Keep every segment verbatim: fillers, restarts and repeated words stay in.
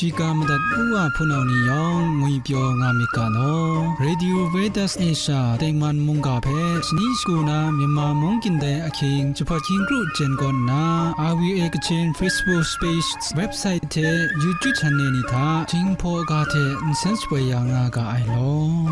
Shiga madat u wa hpunau ni yawng ngwipyaw nga myit ga law. Radio Veritas Asia tengman mungga hpe shani shagu na Myanmar mung gindai ahkying jahpat hkying kru jen kaw nna, R V A Kachin Facebook page, website hte YouTube channel ni hta Jinghpaw ga hte nsen shapoi ya nga ga ai law.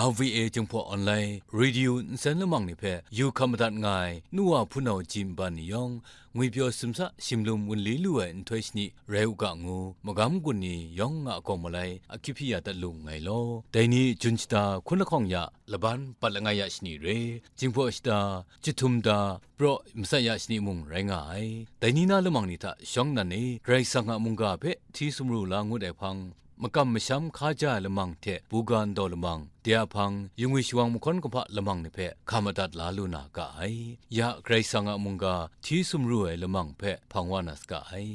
R V A Jinghpaw Online Radio nsen lamang ni hpe yu hkam madat nga ai nu wa hpunau ji nban ni yawng, ngwipyaw simsa shimlum wunli lu ai nhtoi shani rai u ga ngu, magam gun ni yawng a gawng malai a hkyip hpyi ya dat lu nngai law. Dai ni jun shata hkun lahkawng ya laban pat langai ya shani re, Jinghpaw shata, Jahtum da, Praw masat ya shani mung rai nga ai. Dai ni na lamang ni hta shawng nnan e, Karai Kasang a mungga hpe hti sumru la ngut ai hpang, makam masham hkaja ai lamang hte buga ndaw lamang, de a hpang, yungwi shawang mahkawn kahpa lamang ni hpe hkam madat la lu na ga ai. Ya Karai Kasang a mungga hti sumru ai lamang hpe hpang wa na saga ai.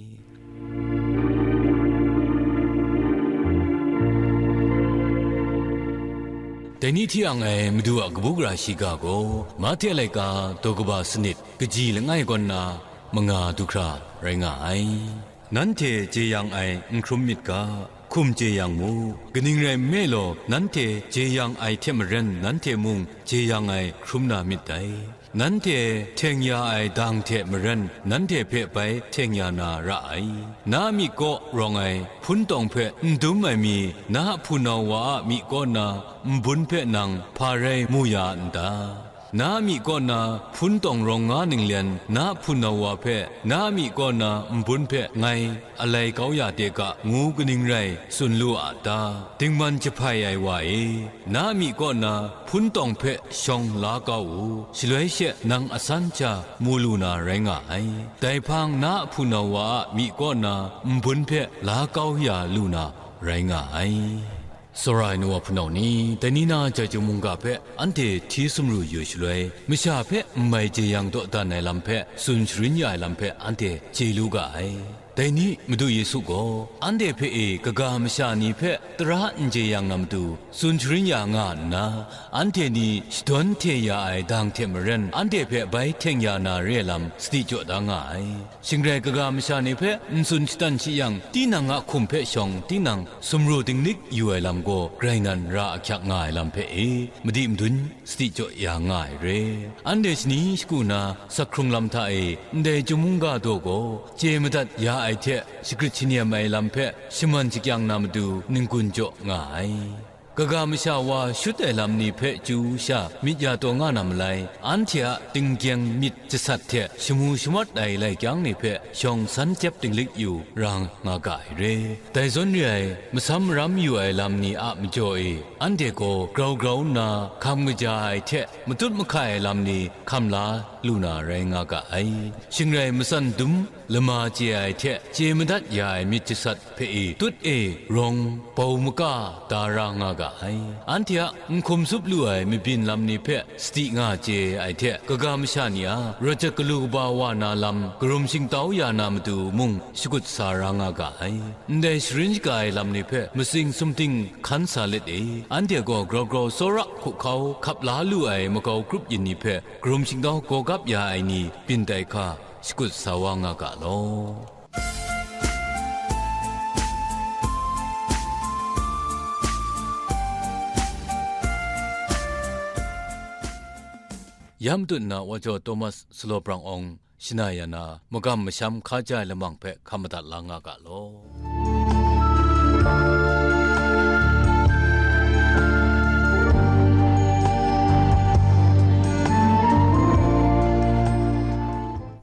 Dai ni hti ang ai Madu a kabu gara shiga gaw, Mahte laika daw kaba sanit, kaji langai kaw nna manga du hkra rai nga ai. Nanhte jeyang ai n hkrum myit ga, hkum jeyang mu, kaning rai nme law, nanhte jeyang ai hte maren nanhte mung jeyang ai hkrum na myit dai. Nanhte hteng ya ai dang hte maren nanhte hpe bai hteng ya na ra ai. Na a myi kaw rawng ai hpun tawng hpe n dum ai mi, na a hpunau wa a myi kaw na nbun hpe nang hpa rai mu ya n ta? Na a myi kaw na hpun tawng rawng nga ninglen na a hpunau wa hpe na a myi kaw na nbun hpe ngai alai kau ya de ga, ngu kaning rai tsun lu a ta? Dingman jahpai ai wa e, na a myi kaw na hpun tawng hpe shawng la kau u, shaloi she nang asan hta mu lu na rai nga ai. Dai hpang na a hpunau wa a myi kaw na nbun hpe la kau ya lu na rai nga ai. Tsawra ai nu wa hpunau ni, dai ni na jai chyum mungga hpe anhte hti sumru yu shaloi, masha hpe n mai jeyang dawdan ai lam hpe tsun sharin ya ai lam hpe anhte chye lu ga ai. Dai ni Madu Yesu gaw, anhte hpe e kaga masha ni hpe tara n jeyang na matu, tsun sharin ya nga nna, anhte ni shadawn hte ya ai dang hte maren, anhte hpe bai hteng ya na re ai lam sadi jaw da nga ai. Shing rai kaga masha ni hpe n tsun shatan shi yang, tinang a hkum hpe shawng tinang sumru dinglik yu ai lam gaw, grai nan ra ahkyak nga ai lam hpe e, madi madun sadi jaw ya nga ai re. Anhte shani shagu na sak hkrung lam hta e, ndai chyum mungga daw gaw, chye madat ya ai hte shagrit shanem ai lam hpe shaman shakyang na matu n-gun jaw nga ai. Kaga masha wa shut ai lam ni hpe chyu sha myit ya taw nga na malai, anhte a tinggyeng myit jasat hte shamu shamawt ai lai kyang ni hpe shawng san jep dinglik yu ra nga ga ai re. Dai zawn re ai, masam maram yu ai lam ni a majaw e, anhte gaw grau grau nna hkam kaja ai hte matut mahkai ai lam ni hkam la lu na rai nga ga ai. Shing rai matsan dum lama chye ai hte chye madat ya ai myit jasat hpe e, tut e, rawng, bau maka da ra nga ga ai. Anhte a n hkum tsup lu ai mabyin lam ni hpe sadi nga chye ai hte, kaga masha ni a rawt jat galu kaba wa na lam karum shingtau ya na matu mung shakut sa ra nga ga ai. Ndai sharin shaga ai lam ni hpe matsing sumting hkan sa let e, anhte gaw grau grau tsawra hkuhkau hkap la lu ai makau grup yin ni hpe karum shingtau gawgap ya ai ni byin tai hka shakut sa wa nga ga law. Ya matut na Wa Jaw Thomas Salaw Prang Awng shana ya na, magam masham hkaja ai lamang hpe hkam madat la nga ga law.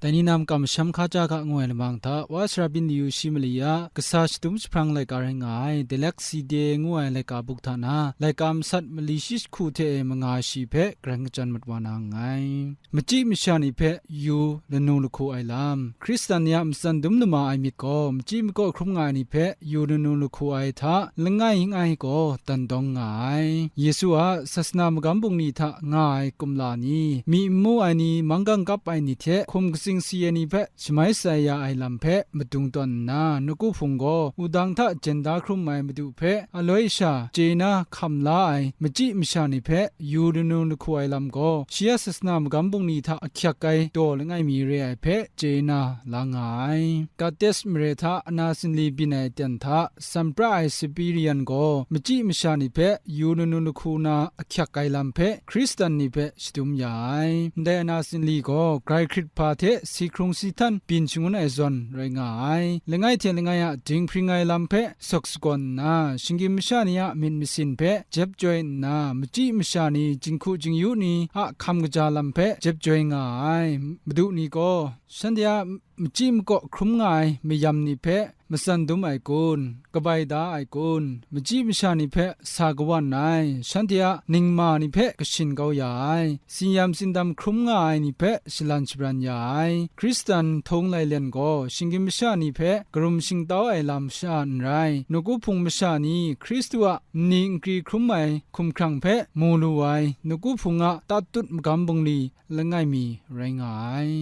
Dai ni na makam masham hkaja ga ngu ai lamang hta, Wa Sara Byin Yu Shi Mali a kasa shadum jahprang laika rai nga ai, Dilekside ngu ai laika buk hta na, laika masat mali shi jahku hte e manga shi hpe, Karai Kasang mat wa na nngai. Machyi masha ni hpe yu lanu lahku ai lam. Hkristan ni a matsan dum lama ai myit gaw, machyi makaw hkrum nga ai ni hpe yu lanu lahku ai hta, langai ngai gaw dan dawng nga ai. Yesu a sasana magam bungli hta nga ai kumla ni, myi n mu ai ni, manggang kap ai ni hte hkum Ning si ai ni hpe shamai shatsai ya ai lam hpe madung tawn nna, nawku hpung gaw wudang hta jen da hkrum ai Madu hpe aloi sha chye na hkam la ai machyi masha ni hpe yu lanu lahku ai lam gaw, shi a sasana magam bungli hta ahkyak ai daw langai mi re ai hpe chye na la nga ai. Kates mare hta ana sinli byin ai aten hta sanpra ai Sipirian gaw machyi masha ni hpe yu lanu lahku na ahkyak ai lam hpe Hkristan ni hpe shadum ya ai. Ndai ana sinli gaw grai hkrit hpa hte si hkrung si htan byin shangun ai zawn rai nga ai. Langai hte langai a dinghpring ai lam hpe sawk sagawn nna, shinggyim masha ni a myit masin hpe jep joi nna, machyi masha ni, jinghku jingyu ni a hkam kaja lam hpe jep joi nga ai. Madu ni gaw shanhte a machyi makaw hkrum nga ai mayam ni hpe matsan dum ai kun, kabai da ai kun, machyi masha ni hpe sa kawan ai, shanhte a ningma ni hpe kashin kau ya ai, sinyam sindam hkrum nga ai ni hpe shalan shabran ya ai, Hkristan htung lailen gaw shinggyim masha ni hpe karum shingtau ai lam sha n rai, nawku hpung masha ni Hkristu a nni nkri hkrum ai hkumhkrang hpe mu lu ai, nawku hpung a tatut magam bungli langai mi rai nga ai.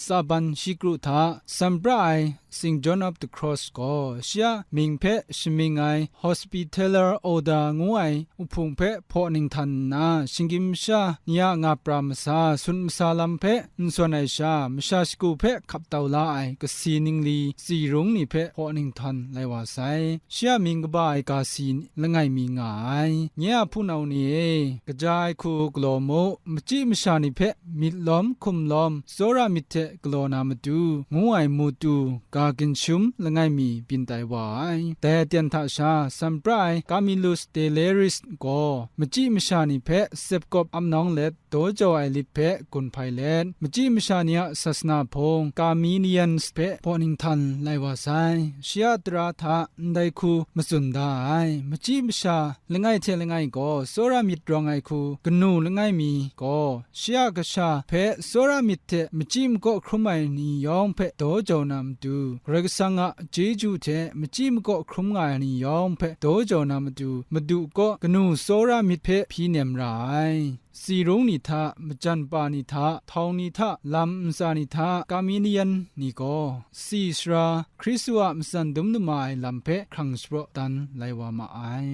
Saban shi kru hta sanpra ai Saint John of the Cross gaw shi a mying hpe shamying ai Hospitaller Order ngu ai uhpung hpe hpaw ninghtan nna, shinggyim masha ni a ngap ra masa, sun masa lam hpe n sawn ai sha, masha shagu hpe hkap tau la ai kasi ningli tsi rung ni hpe hpaw ninghtan lai wa sai. Shi a mying kaba ai ga si langai mi nga ai. Nye a hpunau ni e, kaja ai hku galaw mu, machyi masha ni hpe myit lawm hkum lawm, tsawra myit hte galaw na matu, ngu ai mutu, ga ginshum langai mi byin tai wa ai. Dai aten hta sha, sanpra ai Camillus de Laeris gaw, machyi masha ni hpe sepkawp ap nawng let, daw jau ai lit hpe gun hpai let, machyi masha ni a sasana hpung Caminians hpe hpaw ninghtan lai wa sai. Shi a tara hta ndai hku matsun da ai. Machyi masha langai hte langai gaw tsawra myit rawng ai hku kanu langai mi gaw, shi a kasha hpe tsawra myit hte machyi makaw hkrum ai ni yawng hpe daw jau na matu, Karai Kasang a chyeju hte machyi makaw hkrum nga ai ni yawng hpe daw jau na matu, Madu kaw kanu tsawra myit hpe hpyi nem ra ai. Tsi rung ni hta, majan pa ni hta, htawng ni hta, lam ntsa ni hta, Kaminian ni gaw, tsi sara, Hkristu a matsan dum duma ai lam hpe hkrang shapraw dan lai wa ma ai.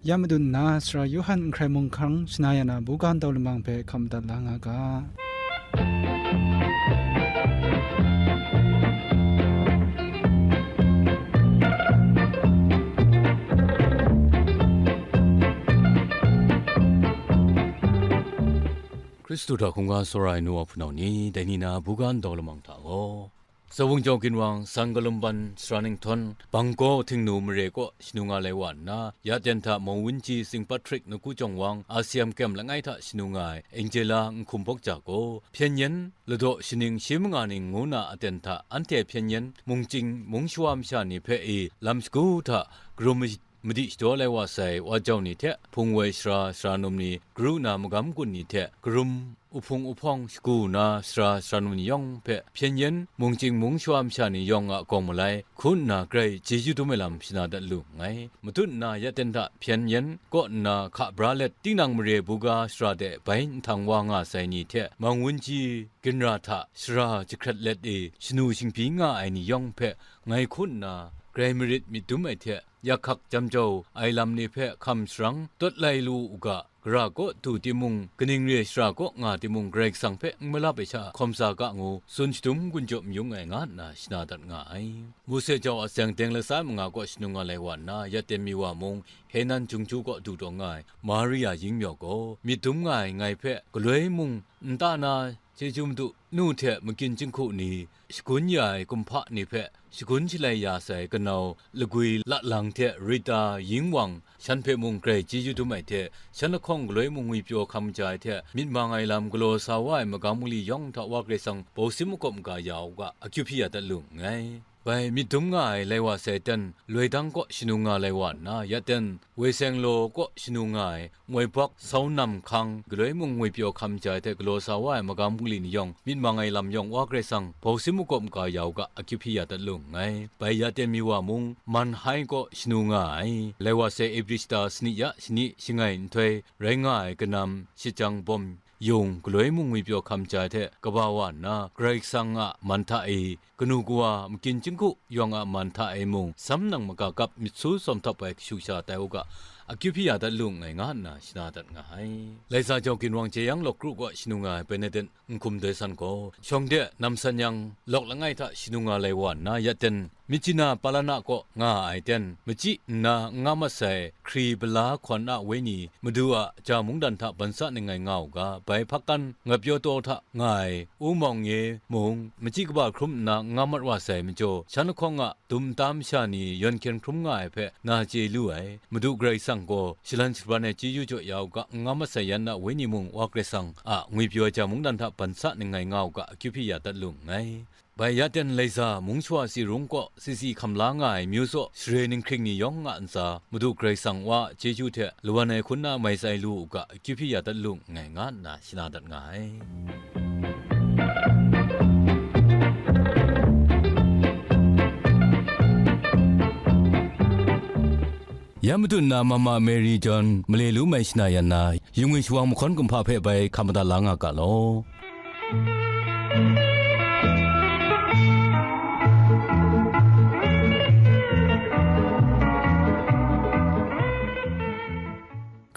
Ya madun nna, Sara Yawhan Nhkrai Mung Hkang shana ya na buga ndau lamang hpe hkam madat la nga ga. Hkristu hta hkungga tsawra ai nu wa hpunau ni, dai ni na buga ndau lamang hta gaw, Sawung jau ginwang, San Galumban, Sara Ninghtawng, Banggaw, Htingnu mare kaw shanu nga lai wa nna, ya ten hta Mawun Ji, Sing Patrik, Naku Jawng Wang, Asiam Kem langai hta shanu nga ai Angela Nhkum Bawk Ja gaw, hpyen yen ladaw shaning shi manga ning ngu na aten hta anhte hpyen yen mungchying mung shawa masha ni hpe i lam shagu hta karum madi shadaw lai wa sai wa jau ni hte, hpung woi sara, sara num ni, karu na magam gun ni hte, karum uhpung uhpawng shagu na sara, sara num ni yawng hpe, hpyen yen mungchying mung shawa masha ni yawng a gawng malai, hku nna grai chyeju dum ai lam shana dat lu nngai. Matut nna ya ten hta hpyen yen kaw nna hka bra let, tinang mare buga sara de bai nhtang wa nga sai ni hte, Mawun Ji ginra hta sara jahkrat let e shanu shingbyi nga ai ni yawng hpe, ngai hku nna grai marit myit dum ai hte, yak hkak jam jau ai lam ni hpe hkam sharang tawt lai lu u ga, gara kaw du timung, kaning re ai shara kaw nga timung, Karai Kasang hpe n malap ai sha hkawm sa ga ngu, tsun shadum gun jaw mayung ai nga nna shana dat nga ai. Mose jau a tseng teng latsa manga kaw shanu nga lai wa nna, ya ten mi wa mung, Henan Jungju kaw du taw nga ai Maria Yingmyaw gaw, myit dum nga ai ngai hpe galoi mung nta na, chyeju madu, nu hte magyin jinghku ni, shagun ya ai kumhpa ni hpe shagun shalai ya sai kanau lagwi lalang hte Rita Yingwang, shan hpe mung grai chyeju dum ai hte, shan lahkawng galoi mung ngwipyaw hkam ja ai hte, myit mang ai lam galaw sa wa ai magam gali yawng hta Wa Karai Kasang bawsim makawp maga ya u ga, akyu hpyi ya dat lu nngai. Bai myit dum nga ai lai wa sai ten, Loi Dang kaw shanu nga lai wa nna, ya ten, Woi Seng Law kaw shanu nga ai, Moi Bawk, Sau Nam Hkang, galoi mung ngwipyaw hkam ja ai hte galaw sa wa ai magam bungli ni yawng, myit mang ai lam yawng Wa Karai Kasang, bau sim makawp maga ya u ga, akyu hpyi ya dat lu nngai. Bai ya ten mi wa mung, Man Hai kaw shanu nga ai, lai wa sai April shata shani ya shani shangai nhtoi, rai nga ai kanam, shajang bawm, yung, galoi mung ngwipyaw hkam ja ai hte kaba wa nna, Karai Kasang a man hta e, kanu kawa, makyin chyinggu yawng a man hta e mung, sam nang maga kap myit su tsawm htap ai kashu kasha tai u ga, akyu hpyi ya dat lu nngai, nga nna shana dat nga ai. Laisa Jau Ginwang Jeyang Lawk Kru kaw shanu nga ai Benedict Nhkum Doi San gaw, shawng de nam san yang lawk langai hta shanu nga lai wa nna, ya ten, Myitkyina Palana kaw nga ai ten, machyi nna n nga mat sai, Hkri Bala Hkawn a Wenyi, Madu a ja mungdan hta ban sa ning ngai nga u ga, bai hpakkan ngap yaw taw hta nga ai, U Mawng Nye mung, machyi kaba hkrum nna n nga mat wa sai majaw, shan lahkawng a dum nta masha ni yawn hkyen hkrum nga ai hpe na chye lu ai. Madu Karai Kasang gaw shalan shabran ai chyeju jaw ya u ga, n nga mat sai yan a wenyi mung Wa Karai Kasang a ngwipyaw ai ja mungdan hta ban sa ning ngai nga u ga, akyu hpyi ya dat lu nngai. Bai ya ten, Laisa Mung Shawa Tsi Rung kaw sisi hkam la nga ai myu tsaw share ninghkring ni yawng a ntsa, Madu Karai Kasang wa chyeju hte lawan ai hkun na mai tsai lu u ga, akyu hpyi ya dat lu nngai, nga nna shana dat nga ai. Ya madu nna Mama Mary John male lu mai shana yan na, yungwi shawang mahkawn kumhpa hpe bai hkam madat la nga ga law.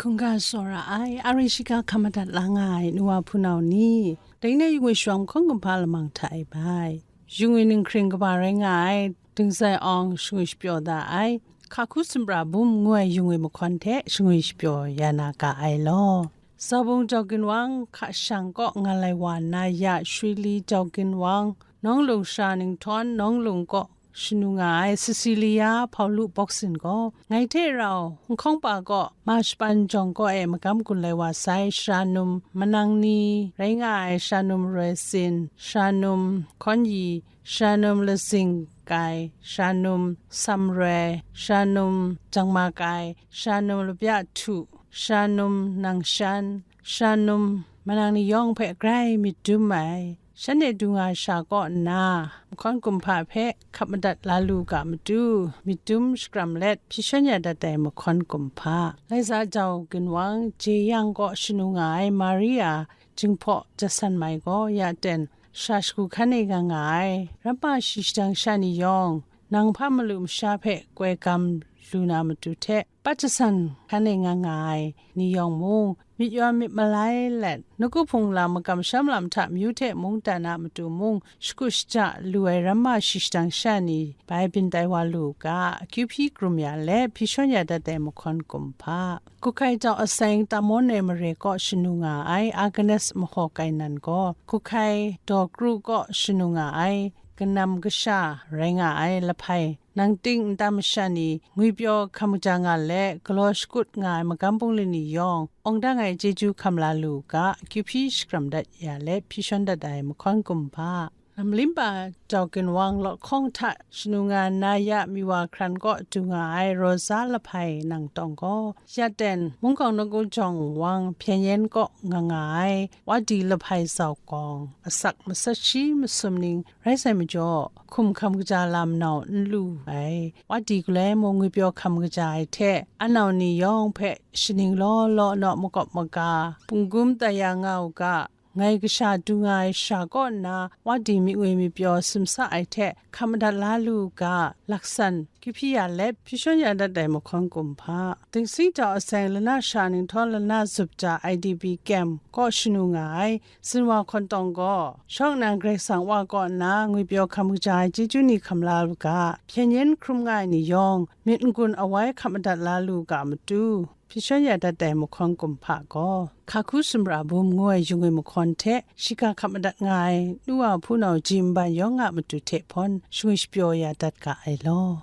Hkungga tsawra ai, a rai shiga hkam madat la nga ai nu wa hpunau ni, dai na yungwi shawang mahkawn kumhpa lamang hta e bai. Yungwi ninghkring kaba rai nga ai, Dingzai Awng shangwi shapyaw da ai, Hka Hku Sumra Bum ngu ai yungwi mahkawn hte shangwi shapyaw ya na ga ai law. Zabung Jau Ginwang hka shang kaw nga lai wa nna ya Shwili Jau Ginwang, Nawng Lung Sara Ninghtawng, Nawng Lung kaw shanu nga ai Cecilia Hpaulu Bawksin gaw, ngai hte rau Nhkawng Pa kaw ma shapan jawng kaw e magam gun lai wa sai, Sharanum Manang Ni rai nga ai Sharanum Roi Sin, Sharanum Hkawn Yi, Sharanum Lazing Kai, Sharanum Sam Roi, Sharanum Jangma Kai, Sharanum Labya Htu, Sharanum Nang Shan, Sharanum Manang Ni yawng hpe grai myit dum ai. Shanhte du nga sha kaw nna, mahkawn kumhpa hpe hkap madat la lu ga matu, myit dum shakram let hpyi shawn ya dat ai mahkawn kumhpa. Laisa Jau Ginwang Jeyang kaw shanu nga ai Maria Jinghpaw Jasan Mai gaw ya ten, sha shagu hkan e nga nga ai, ramma shi shadang sha ni yawng, nang hpa malu masha hpe koi gam lu na matu hte, pat jasan hkan e nga nga ai ni yawng mung, myit yawn myit malai let, nawku hpung lam makam shanlam hta amyu hte mungdan a matu mung, shakut shaja lu ai ramma shi shadang sha ni bai byin tai wa lu u ga, akyu hpyi krum ya let hpyi shawn ya dat ai mahkawn kumhpa. Kuhkai Tau Aseng Tamon ai mare kaw shanu nga ai Agnes Mahaw Kainan gaw, Kuhkai Daw Kru kaw shanu nga ai kanam kasha rai nga ai lahpai, nang ting nta masha ni ngwipyaw hkam kaja nga let galaw shakut nga ai magam bungli ni yawng, awng dang ai chyeju hkam la lu u ga, akyu hpyi shakram dat ya let hpyi shawn dat ai mahkawn kumhpa. Lam Limpa Jau Ginwang Lawt Hkawng hta shanu nga nna ya Miwa hkran kaw du nga ai Rosa lahpai nang tawng gaw, ya ten, Mungkawng Nawku Jawng Wang Hpyen Yen kaw nga nga ai Wadi lahpai zau gawng, asak matsat shi masum ning rai sai majaw, hkum hkam kaja lam nau n lu ai, Wadi galoi mung ngwipyaw hkam kaja ai hte, anau ni yawng hpe shaning law law naw makawp maga, punggum tai ya nga u ga, ngai kasha du nga ai sha kaw nna, Wadi myit ngwi myit pyaw simsa ai hte hkam madat la lu u ga, laksan akyu hpyi ya let hpyi shawn ya dat ai mahkawn kumhpa. Dingsing Tau Aseng Lana Sara Ninghtawng Lana Zup Ja I D P Kem kaw shanu nga ai Zinwa Hkawn Tawng gaw, shawng nnan Karai Kasang Wa kaw nna ngwipyaw hkam kaja ai chyeju ni hkam la lu ga, hpyen yen hkrum nga ai ni yawng, myit n-gun awai hkam madat la lu ga matu, hpyi shawn ya dat ai mahkawn kumhpa gaw, Hka Hku Sumra Bum ngu ai yungwi mahkawn hte shiga hkap madat nga ai nu wa hpunau ji nban yawng a matu hte hpawn shangwi shapyaw ya dat ga ai law.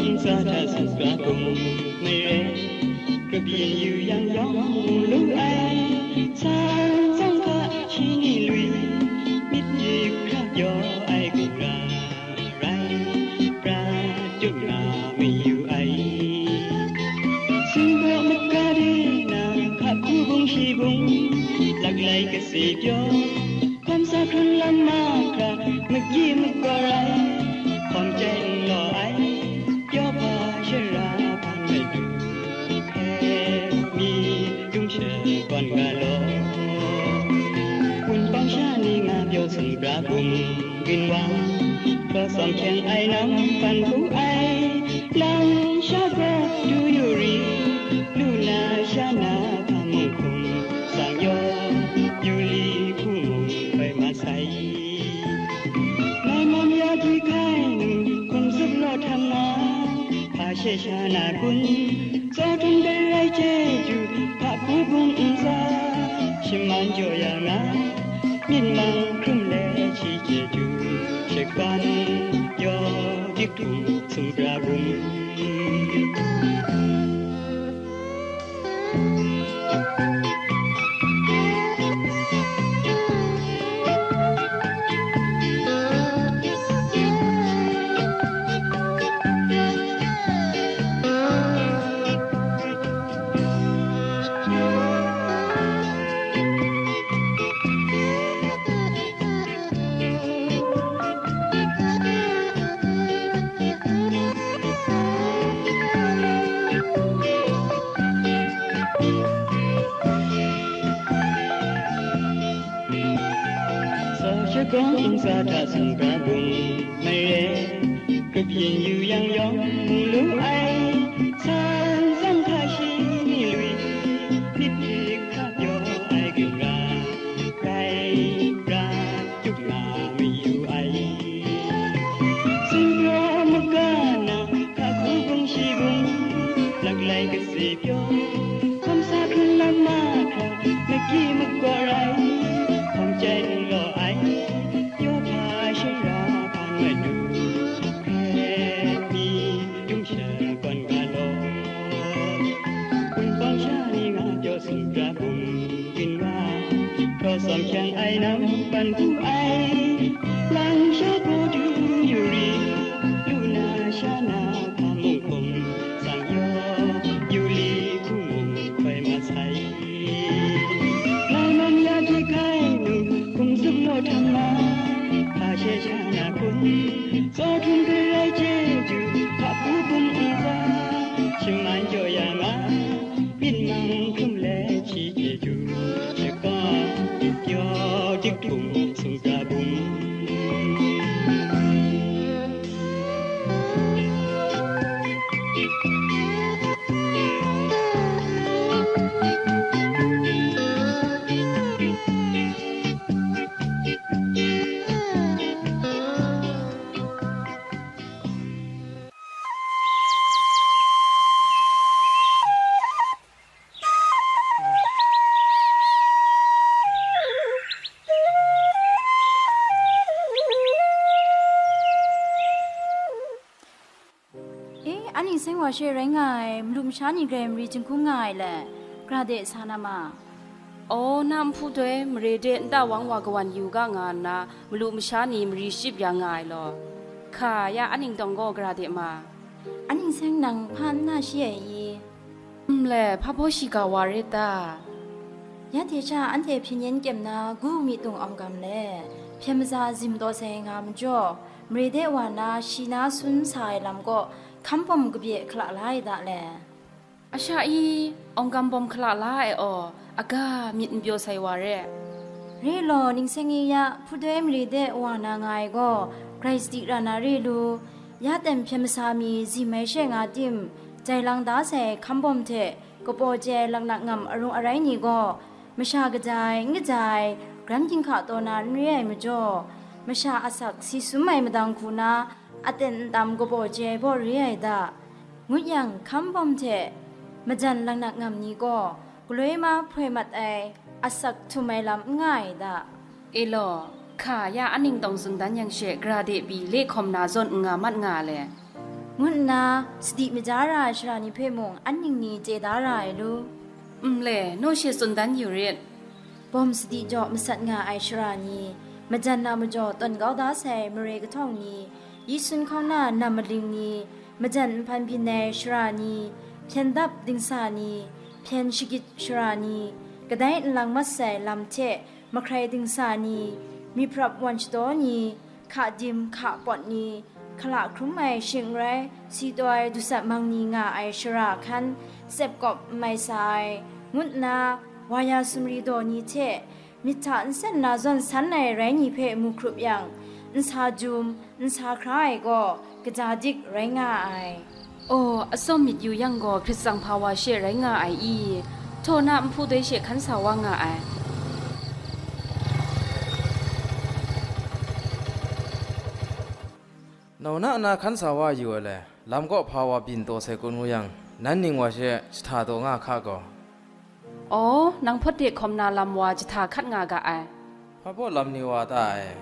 Ntsa hta sut pra bum mare, grap yin yu yang yawng mu lu ai. San tsawng hta shi ni lui, myit dik hkra pyaw ai gura rai, pra tup nga mayu ai. Singgaw maga de na hka hku bung shi bung, laklai kasi pyaw, hkawm sa hkrun lam mahkra, magi magawr ai, hkawm chyai n law ai, pyaw hpa shara hpan mai du, hpe mi dum shakawn ga law. Wunpawng sha ni nga pyaw sung pra bum, ginwang, hkraw sawng hkyeng ai nang hpan hku ai, lang sha gaw du yu ri, lu na sha na hpa mung hkum, sang yaw, yu li hku mung hkoi ma sai. Ngai mam ya hti hkai nu, hkum zup law htam nga, hpa she sha na kun, tsaw htum dai rai chyeju, hpa hku bung ntsa, shaman jaw ya nga, myit mang hkrum le shi chyeju, shakwan yaw dik htum sung pra bum. Sa shagawng ntsa hta sung pra bung mai re, grap yin yu yang yawng mu lu ai, san tsawng hta shi ni lui, myit dik hkra pyaw ai ginra, rai pra tup nga mayu ai. Singpyaw maga na, hka hku bung shi bung, laklai kasi pyaw, hkawm sa hkrun lam mahkra, magi magawr ai, hkawm chyai n law ai, pyaw hpa shara hpan madu, hkrai mi dum shakawn ga law. Wunpawng sha ni nga pyaw sung pra bum ginra, hkraw sawng hkyang ai nang hpan hku ai, lang sha gaw du yu ri, lu na sha na hpa mung hkum, sang yaw yu li hku mung hkoi ma sai. Lai man ya hti hkai nu, hkum zup law htam ma, hpa she sha na kun, tsaw htum hpe rai chyeju, hpa hku bum ntsa, shaman jaw ya nga, myit mang hkrum let shi chyeju, shakawng pyaw dik htum sung pra bum. E, a ning seng wa she rai nga ai, malu masha ni grai mari jinghkung nga ai le, gra de sa na ma? Aw, na nhpu doi mare de nta wang wa kawan yu ga nga nna, malu masha ni mari shachyip ya nga ai law, hka ya a ning tawng gaw gra de ma? A ning seng nang hpa n na shi ai i? Nle, hpa baw shiga wa rit ta? Ya hte sha anhte hpyen yen kyem na gu mi tung awng gam le, hpyen maza zim taw sai nga majaw, mare de wa na shi na sun sa ai lam kaw hkam bawm kabye hkala la ai da le. A sha i, awng gam bawm hkala la ai aw, aga myit n pyaw sai wa re. Re law, ningseng i ya, hpudoi mare de wa na nga ai gaw, grai sadi ra na re lu, ya ten hpyen masa mi zi mai she nga tim, jai lang da sai hkam bawm hte, kapaw chye ai laknak ngam arung arai ni gaw, masha kaja ai, n kaja ai, garam ginhka taw na n re ai majaw, masha asak si sum ai madang hku na, aten ntam kapaw chye ai baw re ai da. Ngut yang, hkam bawm hte majan laknak ngam ni gaw, galoi ma hproi mat ai, asak htum ai lam n nga ai da. E law, hka ya a ning tawng zun dan yang she, gra de pyi le hkawm na zawn n nga mat nga le. ngu nna sadi maja ra ai shara ni hpe mung an ning ni chye da ra ai lu? N le, naw she tsun dan yu rit. Bawm sadi jaw masat nga ai shara ni, majan a majaw tawn kau da sai mare kahtawng ni, yi sun hkauna nam maling ni, majan nhpan byin ai shara ni, hpyen dap dingsa ni, hpyen shagit shara ni, kadai nlang mat sai lam hte mahkrai dingsa ni, myiprap wan shadaw ni, hka dim hka pawt ni, hkala hkrum ai shing n rai, si taw ai dusat mang ni nga ai shara hkan, tsep kawp n mai sa ai, ngu nna, wa ya sumri daw ni hte, myit hta nsen na zawn san ai rai ni hpe mu hkrup yang, n sa jum, n sa hkra ai gaw, kaja dik rai nga ai. Aw, atsawm myit yu yang gaw, hprit tsang hpa wa she rai nga ai i? Htaw na nhpu doi she hkan sa wa nga ai. Nau na na hkan sa wa yu ai le, lam kaw hpa wa byin taw sai kun ngu yang, nan ning wa she jahta taw nga hka gaw. Aw, nang hpawt de hkawm na lam wa jahta hkat nga ga ai. Hpa baw lam ni wa ta ai?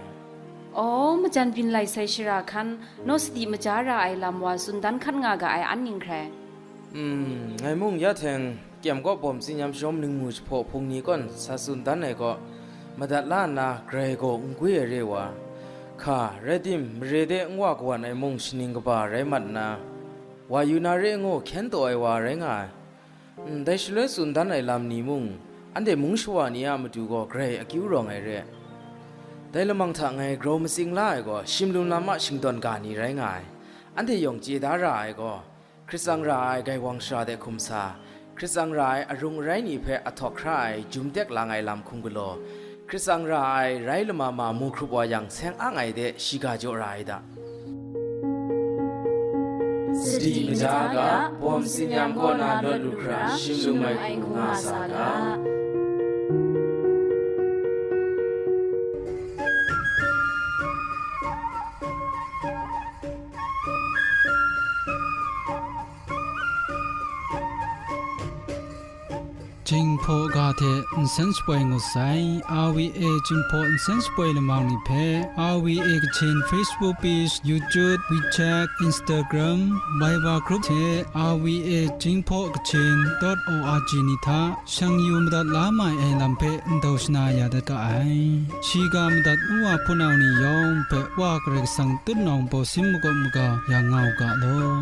Aw, majan byin lai sai shara hkan, naw sadi maja ra ai lam wa tsun dan hkat nga ga ai an ning hkrai. Mm, ngai mung ya teng, kyem kaw bawm tsinyam shawm ningmu jahpaw hpung ni kawn sa tsun dan ai kaw, madat la nna grai gaw n gwi ai re wa, hka, rai tim, mare de n wa kawan ai mung shaning kaba rai mat nna, wa yu na re ngu hkyen taw ai wa rai nga ai. Ndai shaloi tsun dan ai lam ni mung, anhte mung shawa ni a matu gaw grai akyu rawng ai re. Dai lamang hta ngai grau matsing la ai gaw, shim lum lam a shingtawn ga ni rai nga ai. Anhte yawng chye da ra ai gaw, Hkrit tsang ra ai gaiwang shara de hkum sa, hkrit tsang ra ai arung arai ni hpe ahtawk hkra ai jum tek lang ai lam hkum galaw, hkrit tsang ra ai rai lama ma mu hkrup wa yang, seng ang ai de shiga jaw ra ai da. Sadi maja ga, bawm tsinyam kaw na lawt lu hkra, shim lum ai hku nga sa ga. Jinghpaw ga hte nsen shapoi ngut sai, R V A Jinghpaw nsen shapoi lamang ni hpe, R V A Kachin Facebook page, YouTube, WeChat, Instagram, Viber group hte R V A Jinghpaw Kachin dot O R G ni hta shang yu madat la mai ai lam hpe ndau shana ya dat ga ai. Shiga madat ngu wa hpunau ni yawng hpe Wa Karai Kasang tutnawng bawsin makawp maga ya nga u ga law.